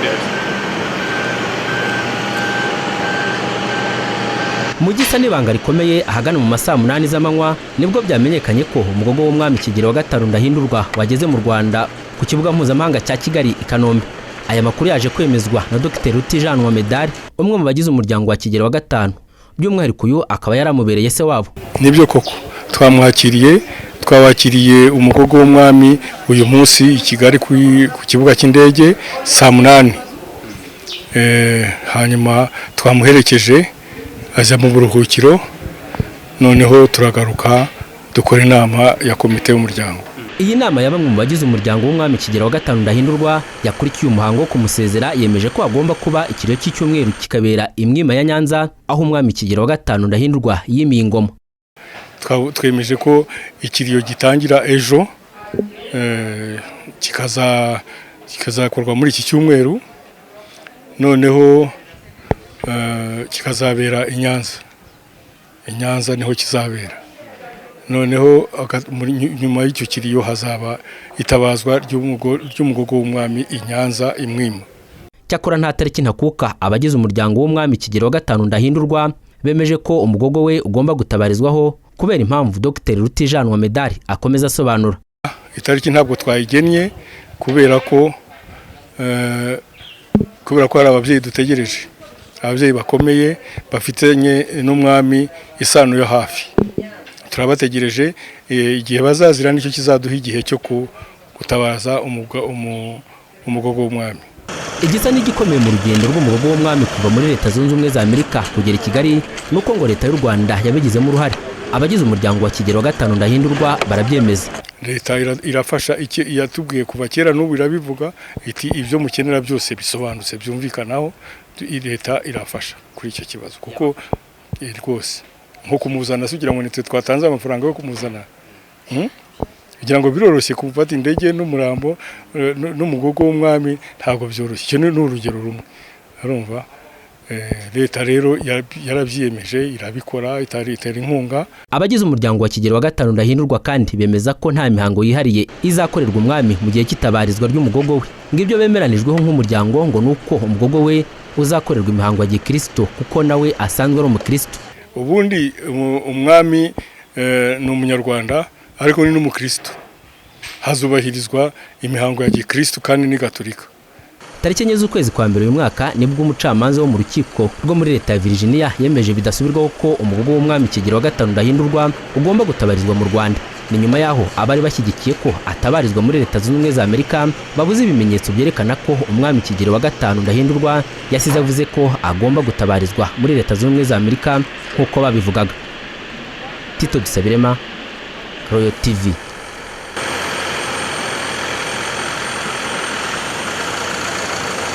Yes. Mu gisa n'ibanga rikomeye, ahagana mu masaa 8 z'amanywa, nibwo byamenyekanye ko umugogo w'umwami Kigeli wa gatanu Ndahindurwa wageze mu Rwanda ku kibuga mpuzamahanga cya Kigali i Kanombe. Aya makuru yaje kwemezwa na Dr Rutijanwa Medali, umwe mu bagize umuryango wa Kigeli wa gatanu, by'umwihariko uyu akaba yaramubereye se wabo. Nibyo koko, twamwakiriye, twabakiriye umugogo w'umwami uyu munsi i Kigali ku kibuga cy'indege saa 8. Hanyuma twamuherekeje ajya mu buruhukiro, noneho turagaruka dukora inama ya komite y'umuryango. Iyi nama ya bamwe mu bagize umuryango w'umwami Kigeli wa gatanu Ndahindurwa yakurikiye umuhango wo kumusezera yemeje ko hagomba kuba ikiriyo cy'icyumweru kikabera i Mwima ya Nyanza, aho umwami Kigeli wa gatanu Ndahindurwa yimiye ingoma. Twemeje ko ikiriyo gitangira ejo, kikazakorwa muri iki cyumweru, noneho kikazabera i Nyanza. I Nyanza niho kizabera. Noneho nyuma y'icyo kiriyo hazaba itabazwa ry'umugogo w'umwami i Nyanza i Mwima. Cyakora nta tariki ntakuka abagize umuryango w'umwami Kigeli wa gatanu Ndahindurwa bemeje ko umugogo we ugomba gutabarizwaho, kubera impamvu Dr Rutijanwa Medali akomeza asobanura. Itariki ntabwo twayigennye kubera ko hari ababyeyi dutegereje, ababyeyi bakomeye bafitanye n'umwami isano yo hafi. Turabategereje, igihe bazazira nicyo kizaduha igihe cyo gutabaza umugogo w'umwami. Igisa n'igikomeye mu rugendo rw'umugogo w'umwami kuva muri Leta Zunze Ubumwe za Amerika kugera i Kigali ni uko ngo Leta y'u Rwanda yabigizemo uruhare. Abagize umuryango wa Kigeli wa gatanu Ndahindurwa barabyemeza. Leta irafasha, yatubwiye kuva kera n'ubu irabivuga iti ibyo mukenera byose bisobanutse byumvikanaho, Leta irafasha kuri icyo kibazo, kuko rwose nko kumuzana kugira ngo nitwe twatanze amafaranga yo kumuzana, kugira ngo biroroshye gufata indege n'umurambo n'umugogo w'umwami, ntabwo byoroshye. Icyo ni urugero rumwe. Urumva Leta rero yarabyiyemeje, irabikora, itera inkunga. Abagize umuryango wa Kigeli wa gatanu Ndahindurwa kandi bemeza ko nta mihango yihariye izakorerwa umwami mu gihe cy'itabarizwa ry'umugogo we. Ngo ibyo bemeranijweho nk'umuryango ngo ni uko umugogo we uzakorerwa imihango ya gikristo, kuko nawe asanzwe ari umukristo. Ubundi umwami ni umunyarwanda, ariko ni n'umukristo. Hazubahirizwa imihango ya gikristo kandi ni gatolika. Tariki 4 z'ukwezi kwa mbere uyu mwaka nibwo umucamanza wo mu rukiko rwo muri Leta ya Virginia yemeje bidasubirwaho ko umugogo w'umwami Kigeli wa gatanu Ndahindurwa ugomba gutabarizwa mu Rwanda. Ni nyuma y'aho abari bashyigikiye ko atabarizwa muri Leta Zunze Ubumwe za Amerika babuze ibimenyetso byerekana ko umwami Kigeli wa gatanu Ndahindurwa yasize avuze ko agomba gutabarizwa muri Leta Zunze Ubumwe za Amerika nk'uko babivugaga. Tito Dusabirema, Royal TV.